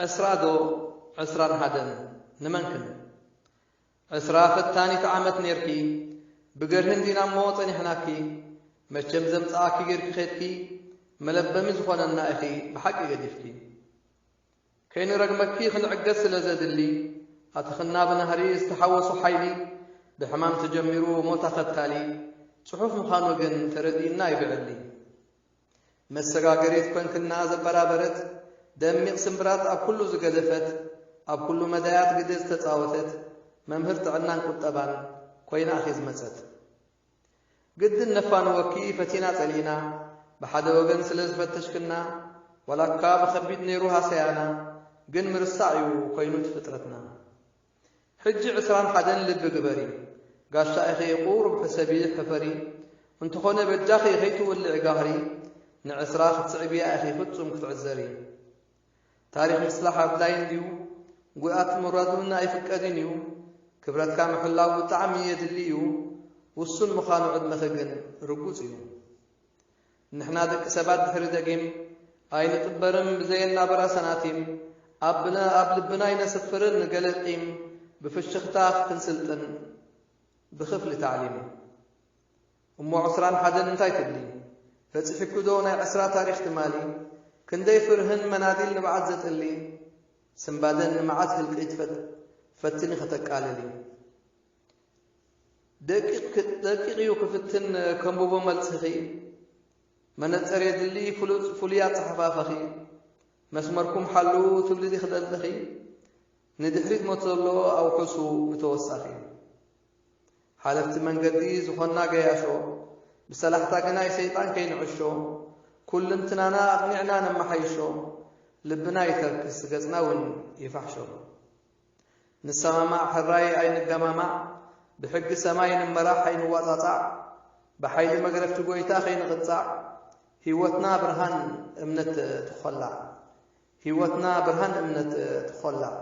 ዕስራ ዶ ዕስራን ሓደን ንመንክን? ዕስራ ፈታኒት ዓመት ኔርኪ፣ ብገርህን ዲና እሞ ጸኒሕናኪ። መቸም ዘምጽኣኪ ጌርኪ ኸድኪ፣ መለበሚ ዝኾነና ኢኺ ብሓቂ ገዲፍኪ። ከይንረግመኪ ክንዕገስ ስለ ዘድሊ፣ ኣትኽና ብናህሪ ዝተሓወሶ ሓይሊ፣ ብሕማም ተጀሚሩ ሞታ ኸታሊ፣ ጽሑፍ ምዃኑ ግን ተረዲእና እዩ ብዕሊ። መሰጋገሪት ኮንክና ዘበራበረት፣ ደሚቕ ስምብራት ኣብ ኩሉ ዝገደፈት፣ ኣብ ኩሉ መዳያት ግደ ዝተጻወተት፣ መምህር ጥዕናን ቁጠባን ኮይና እኺ ዝመጸት። ግድን ነፋንወኪ ፈቲና ጸሊእና፣ ብሓደ ወገን ስለ ዝፈተሽክና፣ ዋላካ ብኸቢድ ነይሩ ሃሰያና፣ ግን ምርሳዕ እዩ ኮይኑ እቲ ፍጥረትና። ሕጂ ዕስራን ሓደን ልቢ ግበሪ፣ ጋሻ ኢኺ ቁሩብ ሕሰቢ ሕፈሪ፣ እንተኾነ በጃኺ ከይትውልዒ ጋህሪ፣ ንዕስራ ክትስዕብያ ኢኺ ፍጹም ክትዕዘሪ። ታሪኽ ምስላሕ ኣድላዪ እንድዩ፣ ጉድኣት ምውራድ እውን ኣይፍቀድን እዩ። ክብረትካ ምሕላው ብጣዕሚ የድሊ እዩ፣ ውሱን ምዃኑ ዕድመኺ ግን ርጉጽ እዩ። ንሕና ደቂ ሰባት ድሕሪ ደጊም ኣይንጥበርን ብዘየናብራ ሰናቲም፣ ኣብ ብነ-፣ ኣብ ልብና ኣይነስፍርን ገለ ቂም፣ ብፍሽኽታ ክንስልጥን ብኽፍሊ ታዕሊም። እሞ ዕስራን ሓደን እንታይ ትብሊ? በጺሑኪ ዶ ናይ ዕስራ ታሪኽ ትማሊ? ክንደይ ፍርህን መናዲል ንብዓት ዘጥሊ፣ ስንባደን ንመዓት ህልቂት ፈት-፣ ፈትኒ ከተቃልሊ። ደቂቕ ክ-፣ ደቂቕ እዩ ክፍትን ከንብቦ መልስኺ። መነጸር የድሊ ፍሉጥ ፍሉይ ኣጸሓፋፈኺ። መስመርኩም ሓልዉ ትብሊ ዲኺ ዘለኺ? ንድሕሪት ሞት ዘሎ ኣውሕሱ ብተወሳኺ። ሓለፍቲ መንገዲ ዝኾንና ገያሾ፣ ብሰላሕታ ግናይ ሰይጣን ከይንዕሾ፣ ኩልንትናና ኣቕኒዕና ነመሓይሾ፣ ልብና ይተርክስ ገጽና እውን ይፋሕሾ። ንሰማማዕ ሕራይ ኣይንገማማዕ፣ ብሕጊ ሰማይ ንመራሕ ኣይንዋጻጻዕ፣ ብሓይሊ መግረፍቲ ጎይታ ከይንቕጻዕ፣ ህይወትና ብርሃን እምነት ትኾላዕ፣ ህይወትና ብርሃን እምነት ትኾላዕ።